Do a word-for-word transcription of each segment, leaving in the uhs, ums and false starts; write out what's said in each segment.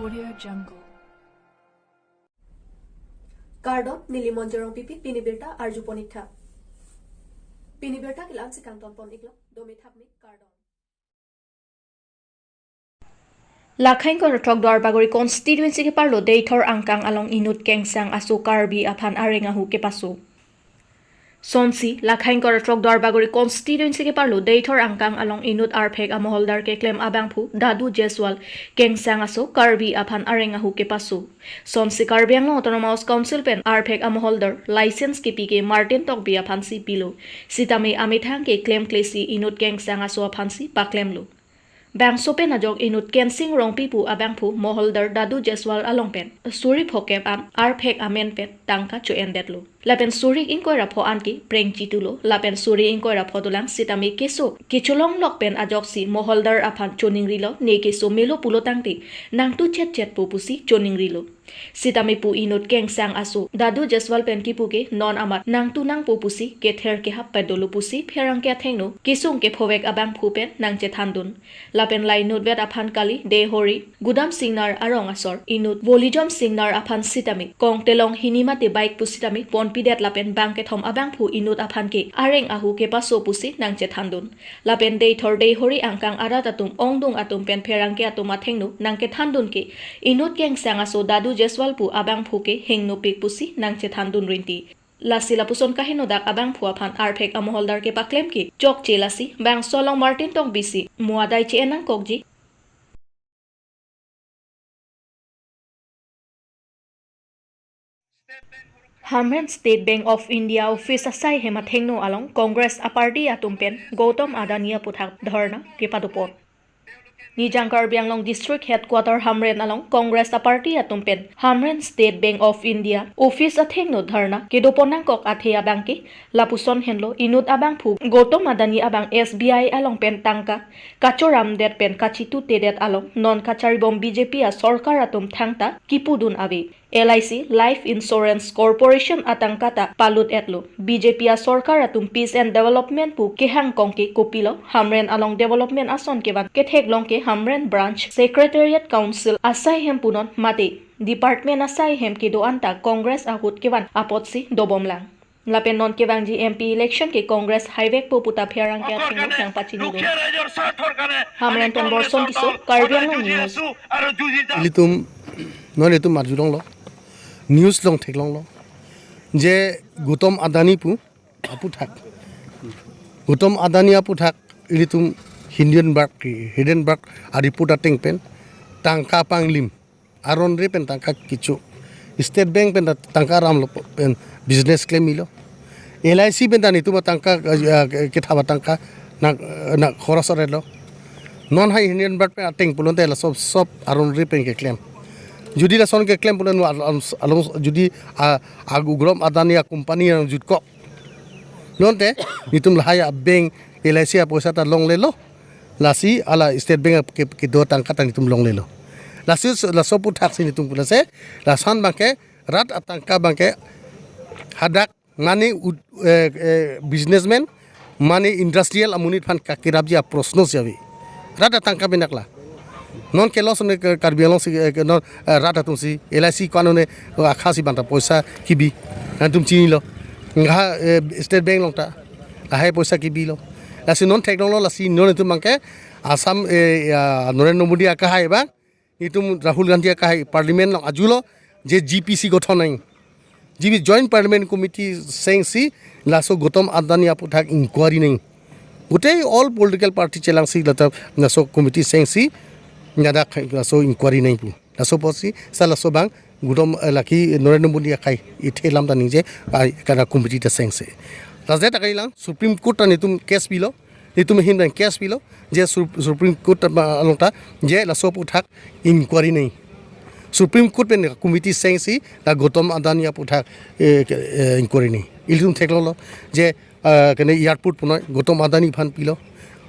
Audio Jungle. Kardom, neli Monjorong Pipi, pini birta arju pon ik tha. Pini birta ke la-ansi kangton pon iklo, dome thak me, kardom. Lakhain kor throk Duarbagori constituency keparlo Deithor angkang along inut kengsang aso Karbi aphan areng ahu kepaso. Sonsi, Lakhain kor throk Duarbagori constituency keparlo Deithor angkang along inut arphek amoholdar keklem abangphu Dadu Jaiswal kengsang aso Karbi aphan areng ahu kepaso. Sonsi Karbi Anglong Autonomous Council pen arphek amoholdar license kepi ke Martin Tokbi aphansi pilo. Sitame amethang ke klemklesi inut kengsang aso aphansi paklemlo. Bangso pen ajok inut Kensing Rongpi pu abangphu moholdar Dadu Jaiswal along pen suri phokep an arphek amen pen tangka cho-endetlo. Lapen suri ingkoi ra pho an ke preng chitulo. Lapen suri ingkoi ra pho dolang sitame keso kecholonglok pen ajoksi moholdar aphan choningrilo, ne keso melo pulo tangte nangtu chetchet po pusi choningrilo. Sitame pu inut kengsang aso Dadu Jaiswal pen kipu ke non amat nangtu nangpo pusi kether kehap padolo pusi pherangke athengno kesung kephovek abangphu pen nangchethandun. Lapen la inutvet aphan kali Deithor Gudam Singnar arong asor inut Volijom Singnar aphan sitame kongtelong hini mate bike pusitame ponpidet lapen bangkethom abangphu inut aphan ke areng ahu kepaso pusi nangchethandun. Lapen Deithor Deithor angkang arat atum ongdung atum pen pherangke atum athengno nangkethandun ke inut kengsang aso Dadu Jaiswal pu abangphu ke hengnopik pusi nangchethandun rinti. Lasi lapuson kahingno dak abangphu aphan arphek amoholdar kepaklem ke chokche, lasi bangso along Martin Tokbi si mo adai che-en nangkokji. Hamren State Bank of India office asai hem athengno along Congress aparty atum pen Gautam Adani aputhak dharna kepadopon. Nijang Karbi Anglong District Headquarter Hamren along Congress aparty atum pen Hamren State Bank of India office athengno dharna kedopon nangkok athe abang ke lapuson henlo, inut abangphu Gautam Adani abang S B I along pen tangka kachoramdet pen kachitutedet along non kacharibom B J P asorkar atum thangta kipudun ave. L I C, Life Insurance Corporation atangka ta palut-etlo. B J P asorkar atum Peace and Development pu kehang kong ke kopilo, Hamren along development ason kevan ketheklong ke Hamren Branch Secretariat Council asai hem punon mate department asai hem kedo-an ta Congress ahut kevan apotsi dobomlang. Lapen non kevangji M P election ke Congress haivekpo pu ta pherangke athengno nangpachinilo. Hamren pen Borson Tisso, Karbi Anglong News. Ilitum, non itum arjulonglo, news along theklonglo je Gautam Adani pu aputhak, Gautam Adani aputhak ilitum Hindenburg, Hindenburg a-report ateng pen tangka panglim, aron re pen tangka kecho, State Bank pen ta tangka ramlo pen business klemilo, L I C pen ta netum atangka, eh, kethap atangka na, na khoros orelo. Non hai Hindenburg pen ateng pulote laso sob aron re pen keklem. Jodi lason keklem pulo, along, along jodi a, a Gautam Adani a-company along jutkok, nonte netum lahai a-bank L I C apoisa ta longlelo. Lasi hala State Bank ke, kedo tangka ta netum longlelo. Lasi laso aputhak si netum pulase lason abangke rat atangka abangke hadak mane ut-, eh, eh, businessman mane industrial amonit aphan kakirapji aprosno si ave. Rat atangka benak la. Non ke lason ke Karbi Anglong si, eh, ke non, eh, rat atum si L I C ko-an ne, eh, akha si banta poisa kebi. Nangtum chinilo. Ngha, eh, State Bank along ta lahai poisa kebilo. Lasi non theklonglo, lasi non itum abangke Assam, eh, ya, Narendra Modi akehai abang, itum Rahul Gandhi akehai Parliament along arjulo je G P C gothon nang. G P Joint Parliamentary Committee chengsi laso Gautam Adani aputhak inquiry nang. Gotei all political party chelangsi lata laso committee chengsi ladak laso inquiry nang pu. Laso apotsi sa laso abang Gautam, eh, lake Narendra Modi akhai ithe lam ta ningje, ai, kana committee ta chengse. Laje ta kailang Supreme Court ta netum case pilo, netum ahin pen case pilo, je Su-, Supreme Court ta ma along ta, je laso aputhak inquiry nang. Supreme Court pen committee chengsi la Gautam Adani aputhak, eh, ke, eh, inquiry nang. Ilitum theklonglo, je ah, kene airport punoi Gautam Adani aphan pilo.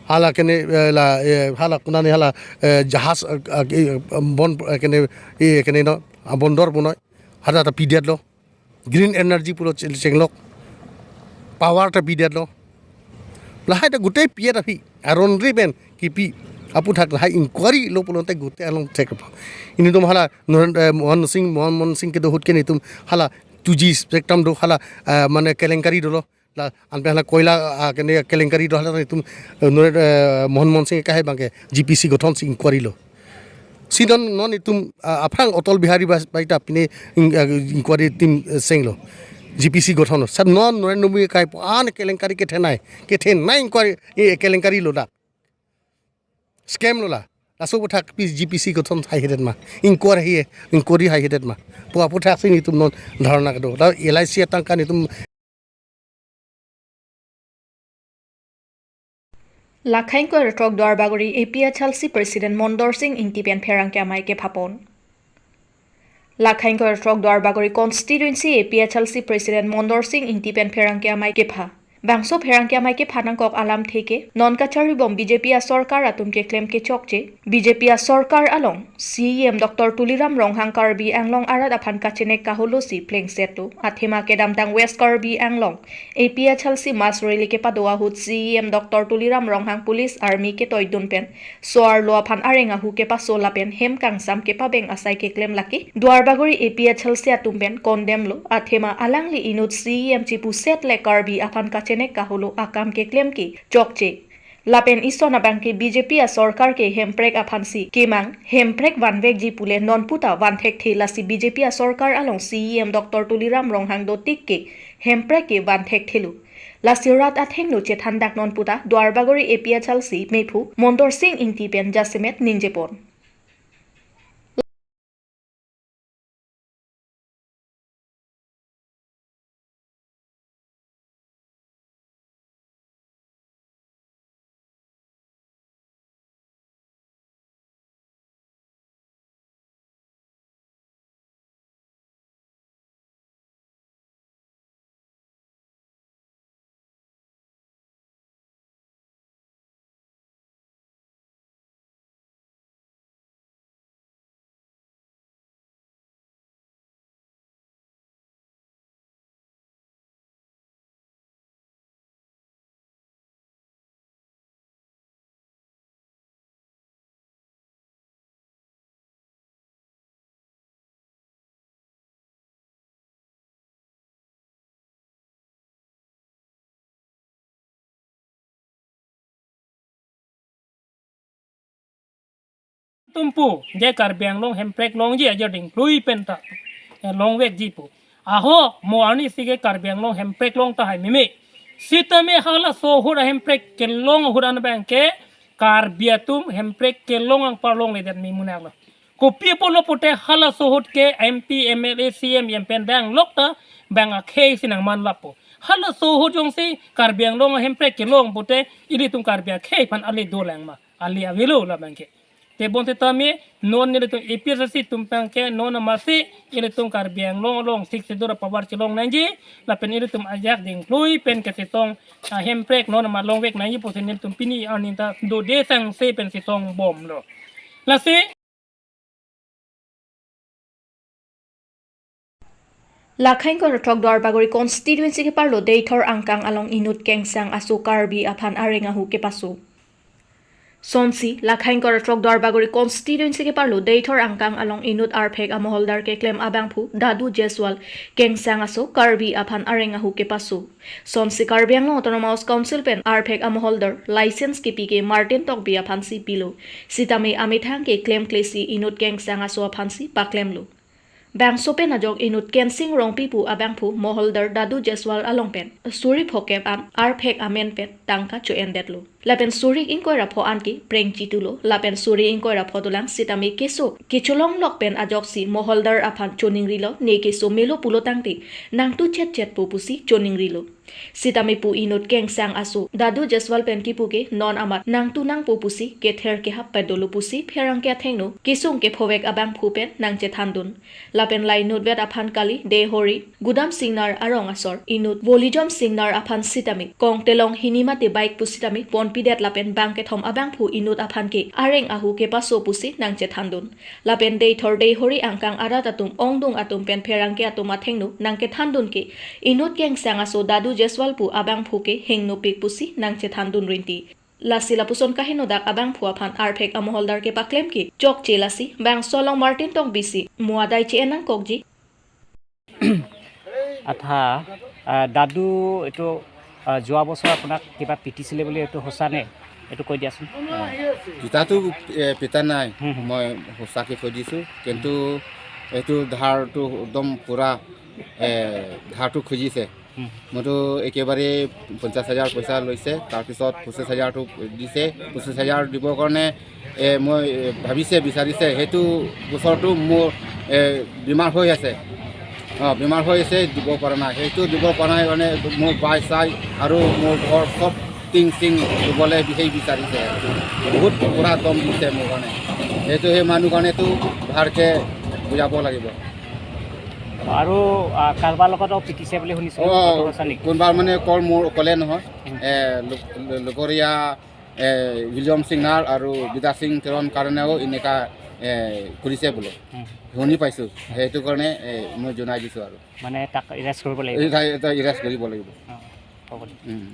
Hala kene, eh, la, eh, hala konane hala, eh, jahaz, eh, ah, eh, bon, eh, kene, eh, kene no, ah, bondor punoi. Hala ta pidetlo. Green energy pulo chel-, chenglok. Power ta pidetlo. Lahai ta gotei pidetlo aphi. Aron re pen kipi. Aphuthak hai inquiry lo pulote gute along thek po. Nelitum hala Naren-, eh, Mohan Singh, Mohan, Mohan Singh kedo ahut ke nelitum hala two G spectrum do, hala, eh, mane kelenkari dolo. La anpe hala koila, ah, kene kelenkari do hala nelitum, eh, Naren-, eh, Mohan, Mohan Singh kahai abangke G P C gothon si inquiry lo. Si non, non nelitum, ah, aphrang Atal Bihari Baj-, Bajpayee ta pine in-, ah, inquiry team, eh, senglo. G P C gothon lo. Sab non Narendra Modi kahai pu an kelenkari kethenei. Kethenei inquiry, eh, kelenkari lo dak. Scam lo la. Laso aphuthak pi G P C gothon haihedet ma. Inquiry hai, inquiry haihedet ma. Pu aphuthak si nelitum non dharna kedo. La L I C atangka nelitum Lakha ingkoi ra throk Duarbagori A P H L C President Mondor Singh Ingti pen pherangke amei kephapon. Lakha ingkoi ra throk Duarbagori Constituency A P H L C President Mondor Singh Ingti pen pherangke amei kepha. Bangso pherangke amei kepha nangkok alamthe ke non kacharibom B J P asorkar atum keklem kechokche, B J P asorkar along C E M Doctor Tuliram Ronghang Karbi Anglong arat aphan kachenek kaholo si plengset lo. Athema kedamtang West Karbi Anglong A P H L C mass rally kepado ahut C E M Doctor Tuliram Ronghang police army ketoidun pen so-arlo aphan areng ahu kepaso lapen hem kangsam kepabeng asai keklem lake Duarbagori A P H L C atum pen condemn lo. Athema alangli inut C E M chipuset le Karbi aphan kachenek kaholo akam keklem ke chokche. Lapen ison abangke B J P asorkar ke hemprek aphansi kemang, hemprek vanvekji pule non puta vanthekthe, lasi B J P asorkar along C E M Doctor Tuliram Ronghang dotik ke hemprek ke vanthekthelo. Lasi rat athengno chethandak non puta Duarbagori A P H L C mephu Mondor Singh Ingti pen jasemet ningjepon. Tumpu, je Karbi Anglong hemprek longji ajo dingplui penta, eh, longvekji pu. Ahok mo arnisi ke Karbi Anglong hemprek long tahai meme. Sitame halaso ahut ahemprek kelong ahut an abangke Karbi atum hemprek kelong anparlongledet me munak lo. Kopi apotlo pute halaso ahut ke M P, M L A, C M pen dang lok ta bang akhei si nangman lapo. Halaso ahut jongsi Karbi Anglong ahemprek kelong pute ilitum Karbi akhei aphan ale dolang ma, ale avelo labangke. Tebon setame non nelitum A P H L C atum abangke non amatsi ilitum Karbi Anglong along Sixth Schedule apower chelong nangji lapen ilitum ajak dingplui pen kachetong ahemprek non amat longvek nangji pusi nelitum pini arni ta dode sangse pen chetong bomlo. Lasi Lakha ingkoi ra throk Duarbagori constituency keparlo Deithor angkang along inut kengsang aso Karbi aphan areng ahu kepaso. Sonsi Lakha ingkoi ra throk Duarbagori constituency keparlo Deithor angkang along inut arphek amoholdar keklem abangphu Dadu Jaiswal kengsang aso Karbi aphan areng ahu kepaso. Sonsi Karbi Anglong Autonomous Council pen arphek amoholdar license kepi ke Martin Tokbi aphansi pilo. Sitame amethang ke klemklesi inut kengsang aso aphansi paklemlo. Bangso pen ajok inut Kensing Rongpi pu abangphu moholdar Dadu Jaiswal along pen suri phokep an arphek amen pen tangka cho-endetlo. Lapen suri ingkoi ra pho an ke preng chitulo. Lapen suri ingkoi ra pho dolang sitame keso kecholong lok pen ajoksi moholdar aphan choningrilo, ne keso melo pulo tangte nangtu chetchet po pusi choningrilo. Sitame pu inut kengsang aso Dadu Jaiswal pen kipu ke non amat nangtu nangpo pusi kether kehap padolo pusi pherangke athengno kesung kephovek abangphu pen nangchethandun. Lapen la inutvet aphan kali Deithor Gudam Singnar arong asor inut Volijom Singnar aphan sitame kong telong hini mate bike pusitame ponpidet lapen bang kethom abangphu inut aphan ke areng ahu kepaso pusi nangchethandun. Lapen Deithor Deithor angkang arat atum ongdung atum pen pherangke atum athengno nangkethandun ke inut kengsang aso Dadu Jaiswal pu abangphu ke hengnopik pusi nangchethandun rinti. Lasi lapuson kaheno dak abangphu aphan arphek amoholdar kepaklem ke chokche, lasi bangso along Martin Tokbi si mo adai che-en nangkokji. আচ্ছা, আহ, দাদু এইটো, আহ, যোৱা বছৰ আপোনাক কিবা পিটিছিলে বুলি এইটো সঁচা নে? এইটো কৈ দিয়াচোন। জোতাটো, এ, পিটা নাই, হুম, হুম। মই সঁচাকে কৈ দিছোঁ, কিন্তু এইটো ধাৰটো একদম পূৰা, এ, ধাৰটো খুজিছে। হুম। মইতো একেবাৰে পঞ্চাছ হাজাৰ পইচা লৈছে, তাৰপিছত পঁচিছ হাজাৰটো দিছে। পঁচিছ হাজাৰ দিবৰ কাৰণে, এ, মই, এ, ভাবিছে, বিচাৰিছে, সেইটো বছৰটো মোৰ, এ, বেমাৰ হৈ আছে। অ, বেমাৰ হৈ আছে, দিব পৰা নাই। সেইটো দিব পৰা নাই কাৰণে মোৰ বাই চাই আৰু মোৰ ঘৰ চব টিং চিং দিবলৈ সেই বিচাৰিছে। বহুত পূৰা দম দিছে মোৰ কাৰণে। সেইটো সেই মানুহ কাৰণেতো ভালকে বুজাব লাগিব। আৰু, আহ, কাৰোবাৰ লগতো পিটিছে বুলি শুনিছোঁ, অ, এইটো সঁচা নেকি? কোনোবা মানে অকল মোৰ অকলে নহয়, হুম। এ, ল-, ল-, লগৰীয়া, এ, উইলিয়াম সিংনাৰ আৰু বিদ্যা সিং তেৰণ কাৰণেও এনেকা, এ, কৰিছে বোলে। হুম। শুনি পাইছোঁ, সেইটো কাৰণে, এ, মই জনাই দিছোঁ আৰু। মানে তাক এৰেষ্ট কৰিব লাগিব? এই তাই, তাই এৰেষ্ট কৰিব লাগিব। অ, হ'ব দে। উম।